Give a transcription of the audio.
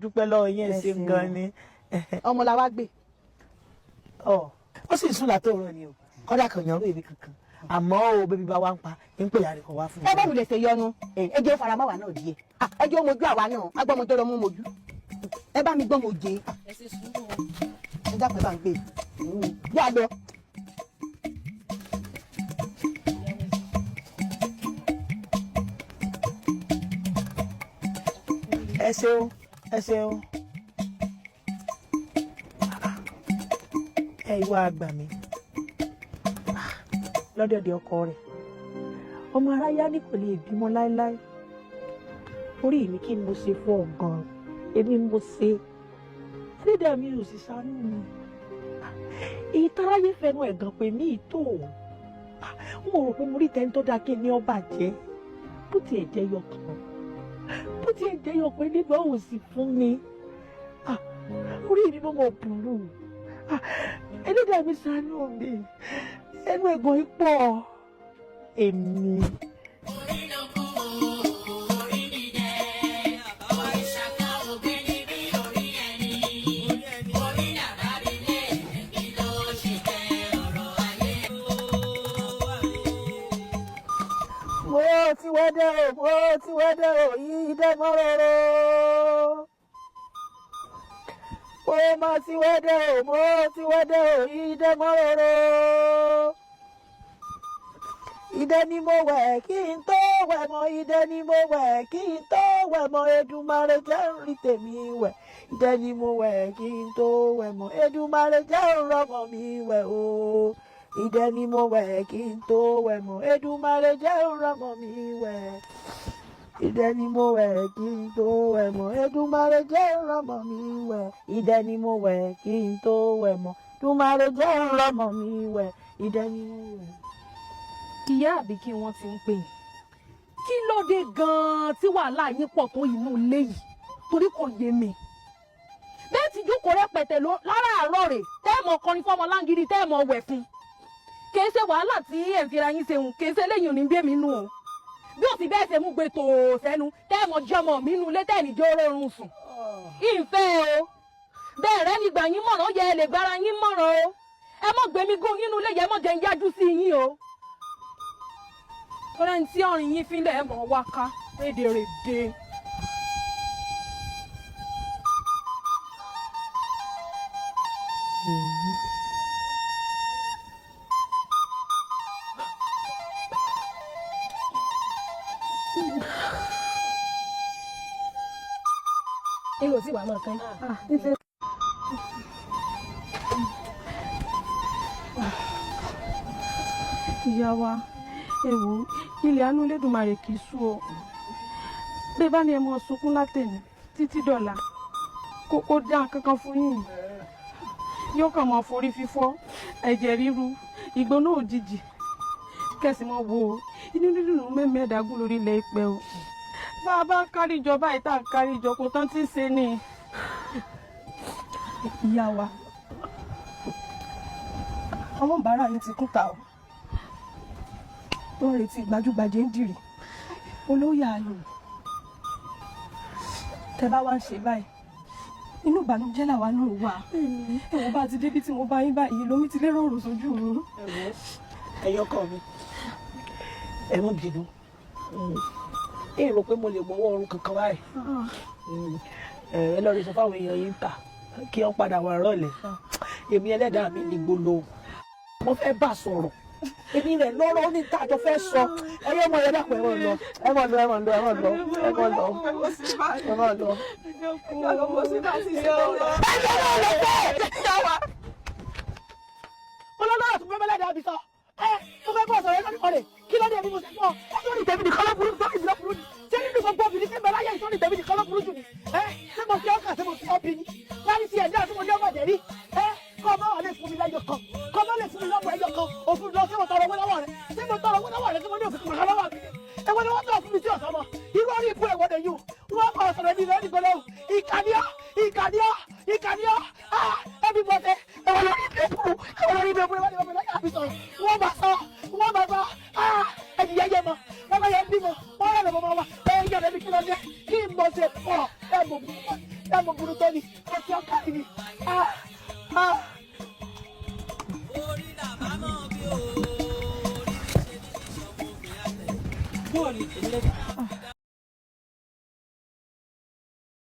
Dúpẹ́ lọ́wọ́ yín, ẹ Ẹ ṣeun ṣeun. gan ni. Ọmọ la wá gbé. Ọ ó sì ń sùn látòrọ ni o, kọ́dà kan yànrú èmi kankan, àmọ́ o bébí bá wa ń pa ń pè yàrá kọ̀ wá fún mi. Ẹ bá wulẹ̀ ṣe yọnu, ẹ jẹ́ ó fara mọ́ àwa náà díẹ̀. Ah, ẹ jẹ́ ó mojú àwa náà, agbọ́mọjọ́ lọ mú mojú. Ẹ bá mi gbọ́ mo jẹ. Ẹ ṣe sùúrù o. Ẹ dákun, ẹ bá ń gbé. Yá lọ. Ẹ ṣeun, ẹ ṣeun. Ẹ ìwà àgbà mi lọ́dọ̀dẹ̀ ọkọ rẹ̀, ọmọ aráyá ní kò lè bímọ láéláé. Orí mi, kí ni mo ṣe fún ọ gan? Èmi mo ṣe, ẹlẹ́dàá mi ò sì ṣàánú mi. Èyí táráyé fẹnu ẹ̀ gan pé mí tó n ò rò pé mo rí tẹ́ni tó dáa kí ni ọ bàjẹ́, bó tiẹ̀ jẹ́ yọkàn, bó tiẹ̀ jẹ́ yọkàn nígbà ò sì fún mi. Orí mi mo mọ̀ burú. Ẹlẹ́dàá mi ṣàánú mi, ẹnu ẹ̀gàn yìí pọ̀ èmi. Orí ló kú o, orí mi jẹ́. Òrìṣà kan ò gbé níbi orí ẹni. Orí làbárí lé, kí ló ṣe jẹ́ ọ̀rọ̀ ayé o. Mo ti wẹ́dẹ́ o, mo ti wẹ́dẹ́ o, ìdẹ́mọ́rọ́rọ́. Mo ma ti wẹ́dẹ́ o, mo ti wẹ́dẹ́ o, ìdẹ́mọ́rọ́rọ́. Ìdẹ ni mo wẹ̀ kí n tó wẹ̀ mọ́, ìdẹ ni mo wẹ̀ kí n tó wẹ̀ mọ́, Èdùmàrè jẹ́ n rí tèmi wẹ̀. Ìdẹ ni mo wẹ̀ kí n tó wẹ̀ mọ́, Èdùmàrè jẹ́ n rọ́mọ mi wẹ̀ o. Ìdẹ ni mo wẹ̀ kí n tó wẹ̀ mọ́, Èdùmàrè jẹ́ n rọ́mọ mi wẹ̀. Ìdẹ ni mo wẹ̀ kí n tó wẹ̀ mọ́, Èdùmàrè jẹ́ n rọ́mọ mi wẹ̀. Ìdẹ ni mo wẹ̀ kí n tó wẹ̀ mọ́, Èdùmàrè jẹ́ n rọ́mọ mi wẹ̀. Ìdẹ ni mo wẹ̀. Ìyá àbí kí wọ́n ti ń pè yín, kí ló dé gan-an tí wàhálà yín pọ̀ tó inú ilé yìí? Torí kò yé mi. Bẹ́ẹ̀ tí jókòó rẹpẹtẹ ló láràárọ̀ rè tẹ́ẹ̀mọ̀ kọrin fọmọ láǹgìrì, tẹ́ẹ̀mọ̀ wẹ̀ fún, kìí ṣe wàhálà tí ẹ̀ ń fira yín ṣeun, kìí ṣe lẹ́yìn òní bí èmi nù o. Bí ó sì bẹ́ẹ̀ ṣe mú gbé tòó sẹ́nu, tẹ́ẹ̀mọ̀ jọmọ mi nù lé, tẹ́ẹ̀ ní jẹ́ orórun sùn ìfẹ́ o. Bẹ́ẹ̀ rẹ́ nígbà yín mọ̀ràn yẹ, ẹ lè gbára yín mọ̀ràn o. Ẹ mọ̀ gbẹmí gún yín nù lé yẹ, mọ̀ jẹ́ ń yájú sí yín o, tọ́lá ní tí ọ̀rìn yín fílẹ̀ ẹ̀ mọ̀ wá ká rédèrèdè. Èrò tí wàá máa kán. Ìyá wa, ẹ wò ó, ilẹ̀ àánú Elédùmarè kì í sú o. Bẹ́ẹ̀ bá ní ẹ mọ sunkún látẹ̀ní títí dọ̀la, kó dá kankan fún yín, yóò kàn máa forí fífọ́, ẹ̀jẹ̀ ríru, ìgbóná òjijì. Kẹsì mọ wo inú dídùn mẹ́mẹ́ẹ̀ẹ́dàgún lórí ilẹ̀ ìpẹ́ o. Bá a bá ń kárí ìjọba yìí, tá à ń kárí ìjọ, kò tán tí ń ṣe ni. Ìyá wa, àwọn bàárà yín ti kún ta o, wọ́n retí gbajúgbajà ń dìrì olóyè ayò. Tẹ bá wá ń ṣe báyìí, inú ìbànújẹ́ làwa náà wà. Ẹ̀wọ̀n bá ti débi tí mo bá yín báyìí, lómi ti lérò òrò sójú mi. Ẹ̀yin ọkọ mi, ẹ má bínú, ẹ rò pé mo lè mọwọ́ ọrùn kankan báyìí. Ẹ lọ rí sọ fáwọn èèyàn yín ta kí wọ́n padà wà rọ̀lẹ́. Èmi ẹlẹ́dàá mi ní gbólóhùn mo fẹ́ bá sọ̀rọ̀, èmi rẹ̀ lọ́rọ̀ ní tá a jọ fẹ́ sọ. Ẹ yẹ mọ, ẹ dàpọ̀, ẹ mọ̀ lọ, ẹ mọ̀ lọ, ẹ mọ̀ lọ, ẹ mọ̀ lọ, ẹ mọ̀ lọ, ẹ mọ̀ lọ. Olólùwà tó fẹ́ bẹ́lẹ̀ dàbí sọ ẹ, mo fẹ́ bọ̀ sọ̀rọ̀ ẹ lọ́dún kọ́lé. Kí ló dé bí mo ṣe fọ́ ẹ? Sórí tèmi nìkan ló burú, sórí ìdílé burú ni. Ṣé nínú gbogbo obìnrin tí ń bẹ láyé, sórí tèmi nìkan ló burú jù ni? Ẹ ṣé mo fi ọkà, ṣé mo fi ọbì ni láti ti ẹ̀dá tí mo ní ọmọ jẹ̀rí? Ẹ kọ́ ọmọ wà lè fún mi lẹ́yọ kan, kọ́ ọmọ lè fún mi lọ́mọ ẹyọ kan. Òfin lọ, ṣé mo tọrọ owó lọ́wọ́ rẹ? Ṣé mo tọrọ owó lọ́wọ́ rẹ? Ṣé mo ní òfin kọ̀ọ̀kan lọ́wọ́ mi? Ẹ̀wọ̀n ni wọ́n tọ̀ fún mi tí ọ̀sán mọ́ irú orí ibú. Ẹ̀wọ̀n lè yù wọ́n kọ̀ sọ̀rọ̀ mi lẹ́nu gbọ́dọ̀. Ìkànnìọ́, ìkànnìọ́, ìkànnìọ́. Ẹbí bọ́sẹ̀, ẹ̀wọ̀n lórí ibú, ẹ̀wọ̀n lórí ibú, ẹ̀wọ̀n lórí ibú. Ẹ̀wọ̀n sọ̀rọ̀ wọ́n bá sọ, wọ́n bá sọ. Ẹ̀dì yẹ́yẹ́ mọ́ wọ́n bá yẹ bímọ, wọ́n rẹ̀ lọ́mọ wa. Ẹ̀ yẹ̀ lẹ́bi, kí ló dé kí n bọ̀ ṣe pọ̀? Ẹ̀ mọ̀ Ṣé mo burú tó ni? Mo fi ọkà yìí ni. Ah! Ah! Orí làbá mọ̀ bí o, orí ní ṣe ní ṣíṣọ́ mo fi àtẹ̀. Bóòlù ìlẹ́gbẹ̀ẹ́.